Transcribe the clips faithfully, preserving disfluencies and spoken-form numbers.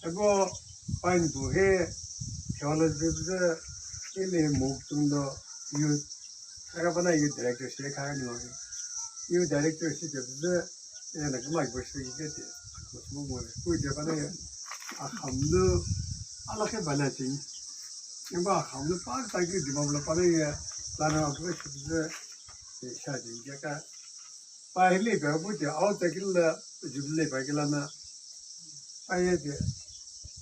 Ebo pine bu he theology püzü ile muktum do youth. Aka pana youth director she kha ni mo. Youth director shi ke püzü ile na kuma bo shi ke te. Ko mo mo. Ku je pana ya. Akhamlu ala khe bala chin. Ebo akhamlu pa ta ki di ma bla pana ya. Lana ko shi püzü. Sha di ya ka. Pa hili pa bu te au ta kila jubilee pa kila na. Aye de.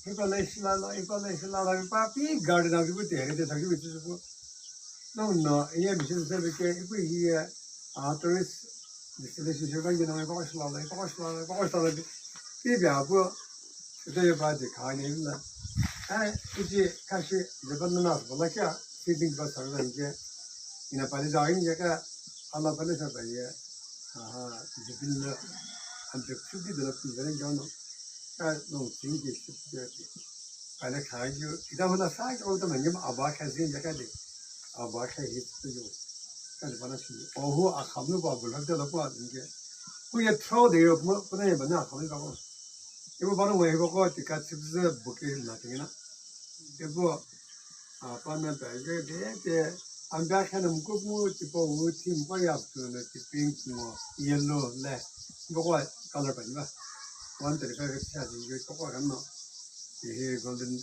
Hipa la isla la, hipa la isla la, hipa pi garden na hipa te hede thaki bitu ko. No, no, iye mission service ke, ipu iye, ah, tourist destination shirkan ke na, hipa isla la, hipa isla la, hipa isla la. Pi bia bu, ito ye ba de kha ne la. Ai, iti kashi, de ban na, bola kya, feeding ba sa ran ke. Ina pali ja in ya ka, ala pali sa ba ye. Aha, jubilee na, an de chu di de la pi ran ja no. Ka long sing ke shi ya ki. Ana kha ju ida hona sa ki o ta ngi ma aba kha zin ya ka de. Aba kha hi tu ju. Ka de bana shi. O hu a kham lu ba bu la de la kwa ngi. Ku ya throw de yo mo ko na ya bana kham lu ba ko. Ibo bana wa ibo ko ti ka chi ze bu ke na ti na. Ibo Apa na ta ke de ke ambe khan mo ko mo ti po wo ti mo ya tu na ti pink mo yellow le. Bo ko color pa ni ba. One thirty five ke cha ji ko ko kan no. Ti he golden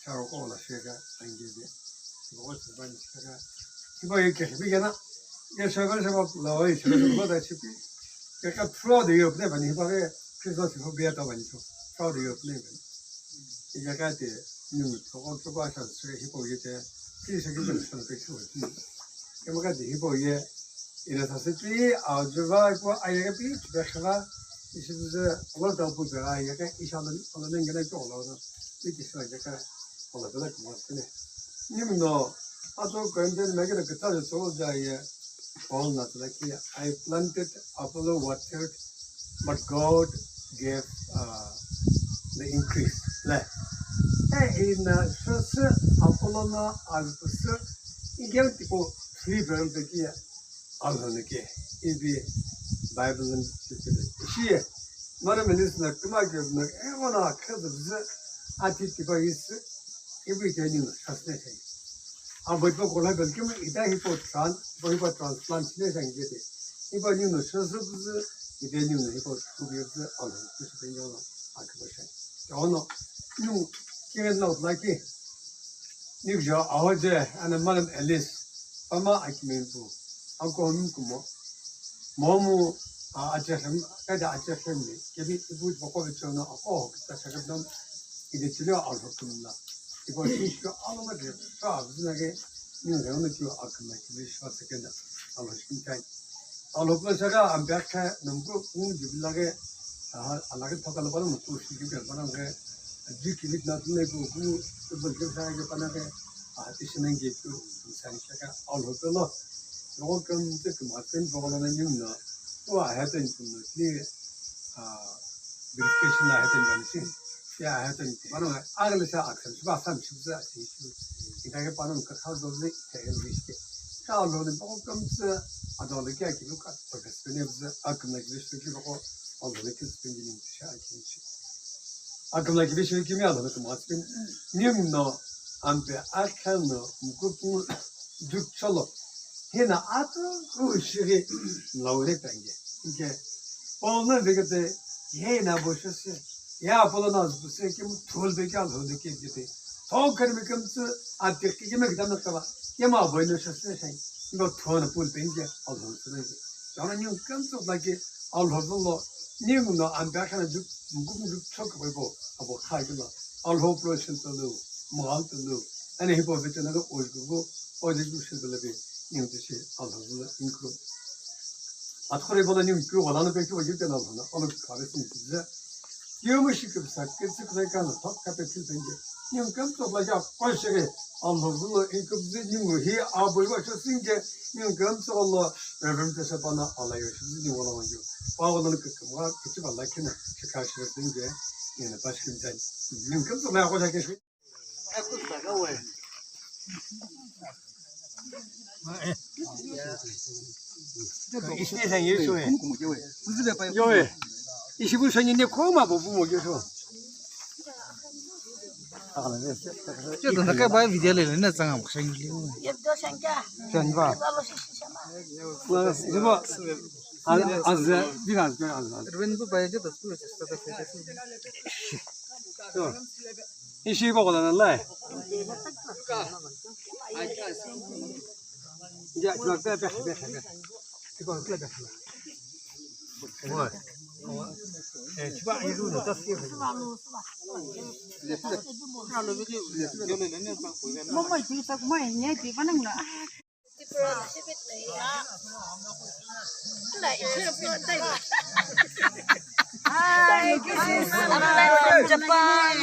shower ko la she ka an ge de. Bo ko se ba ni ka. Ti ba ye ke bi ga na. Ye shower shower la ye shower ko da chi pi. Ke ka throw de yo ne ba ni ba ke Christmas ko bi ya ta ba ni throw de yo ne. Iyakate ningu thogho keba sha sü hipau ye te, ti sa ki sha pe chu. Kema ka di hipau ye, ina sa se pi a ju va ko aya ka pi chu ba sha va, isi bu ze lo da bu ze aya ka isha lo lo ne ngena ko lo no. Ti ti sa ya ka ko lo da ko ma ne. Ningu no, a to ko ende me ke ka ta zo ja ye. Paul na tsala ki, "I planted, Apollo watered, but God gave, uh, the increase." Le. E ina shosü Apollo na azpusü igel tipo three barrel de ki alhone ke. Ibi Bible in shi. Mara minis na kuma ke na e wala khad bzü ati tiba is ibi ke ni shasne. Abo ipa kola belki mi ita hipo tran, ipa hipo transplant ne sangete. Ipa ni no shasü bzü, ita ni no hipo kubi bzü alo kusi penyo no akibo shan. Ono, nu, kire no laki, ni jo ahoje, ana malam Alice, pama akimen pu, ako mi kumo. Momu, a, achekhem, kada achekhem ni, kebi ibu boko bichono, ako, kita sakadam, ide chile alhokumla. Ibo shisho alama de sa abzina ge ni reona ki akma ki shwa sekenda. Alo shin tai. Alo pla saka ambekha namko un jibla ge, ah, alage thokala bana namko shi ge bana ge. Ji ki bit na tune ko ku bal ke sa ge bana ge. Ah, tisinen ge ku san saka alo pla. Lo kam te kam aten bogala na nyum na. Ko a haten kum na ni, ah, verification na haten dan shi. Ya haten kum na agla sa action shi ba sam shi za shi shi. Ita ke panon ka khar do ni ka el riske. Ka lo ni bogol kam se adol ke ki lu ka participate ne za akam na ki shi ki ko adol ke spending sha ki shi. Akamla kibe shirikimi alhona kumo atipeni. Nim no ampe akha no mkupu dukcholo. Hina atu ku shiri mlaure tange. Inke Paul no vegete hina boshese. Ya Apollo no zbuse kim thul be kya lhode ke gete. Thon kar me kam tsu atik ke me gdam kaba. Kema boino shese shai. Ngo thon pul penge alhon sene. Jana nyung kam tsu lagi alhon lo. Nim no ampe akha no duk Mukuk mukuk chok kabo abo kha kilo. Alho pro shin tolu, mughal tolu. Ani hipau vete na lo ojkubo, ojkubo shi tolu be, nim tshi alho lo inku. Athore bola nim kyu wala no pe kyu wajib na alho na, alo kare sin tse. Kyu mu shi kibsa, kitsi kre kana, top kape tsi tenge. Nim kam to la ja, kwa shege, alho lo inku tsi nim hi abo wa cho singe, nim kam to lo, Reverend Tesha pana ala yo shi nim wala wa yo. Pawalo no kikimgha kichiba lakhi na shikha shire singe yena pashikimtani. Ningu kümtsü maya qoja keshi. Ishine san yesho e. Yo e. Ishibu shanye ne koma bo bu mo yesho. Che do na kai ba video le le na tsanga mo shang li. Sen ba. Wa, zibo. Az, az, bin az, bin az, az. Ren bu ba je da su se sta da se. Ishi ba kola na lai. Ya, ya, ya, ya, ya, ya. Ibo kla ya. Wa. Eh, chiba iru no tas ki. Mama, you tak mai ne di panang na. Hi, this is Amalai from Japan.